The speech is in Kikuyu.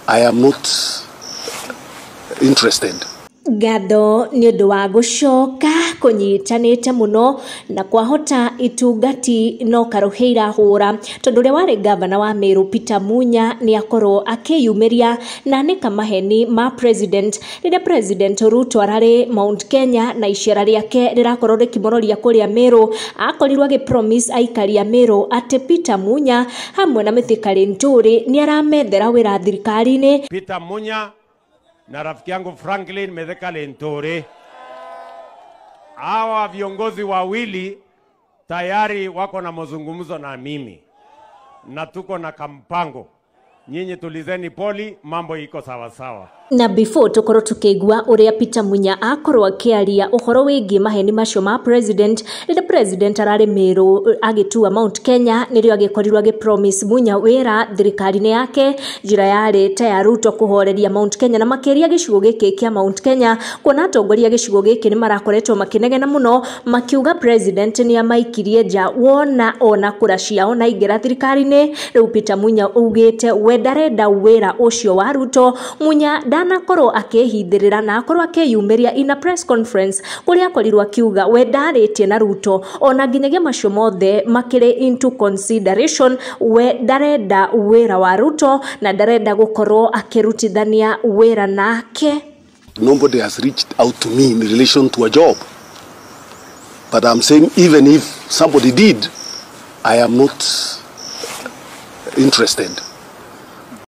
I am not interested. Ngatho nĩ ũndũ wa gũcoka kũnyitanĩte mũno na kwahota itungati no karũhĩ irahũra tondũ ũrĩa warĩ gavana wa Meru Peter Munya nĩ akorwo akĩyumĩria na nĩ kamaheni ma president rĩrĩa President Ruto ararĩ Mount Kenya na icera rĩake rĩrakorwo rĩkĩmũroria kũrĩa Meru. Akorirwo agĩ promise aikari a Meru atĩ Peter Munya hamwe na Mithika Linturi nĩ aramethera wĩra thirikari-inĩ. Peter Munya na rafiki yangu Franklin Mithika Linturi, hawa viongozi wawili tayari wako na mazungumzo na mimi na tuko na kampango. Nyinyi tulizeni poli, mambo iko sawa sawa. Na before tukorwo tukigua uria Peter Munya akorwo akiaria uhoro wigie maheni macio ma president rĩrĩa president ararĩ Meru agĩtua Mount Kenya nĩrĩo agĩkorirwo agĩ promise Munya wĩra thirikari-inĩ yake. Njĩra yarĩ ta ya Ruto kũhoreria Mount Kenya na makĩria gĩcigo gĩkĩ kĩa Mount Kenya, kuona atongoria gĩcigo gĩkĩ nĩ marakoretwo makĩnegena mũno makiuga president nĩ amaikirie nja wona ona kura ciao na ingĩra thirikari-inĩ. Rĩu Peter Munya augĩte we ndarenda wĩra ũcio wa Ruto. Munya ndanakorwo akĩhithĩrĩra na akorwo akĩyumĩria in a press conference kũrĩa akorirwo akiuga we ndarĩtie na Ruto ona nginyagia macio mothe makĩrĩ into consideration, we ndarenda wĩra wa Ruto na ndarenda gũkorwo akĩrutithania wĩra nake. Nobody has reached out to me in relation to a job, but I'm saying even if somebody did, I am not interested.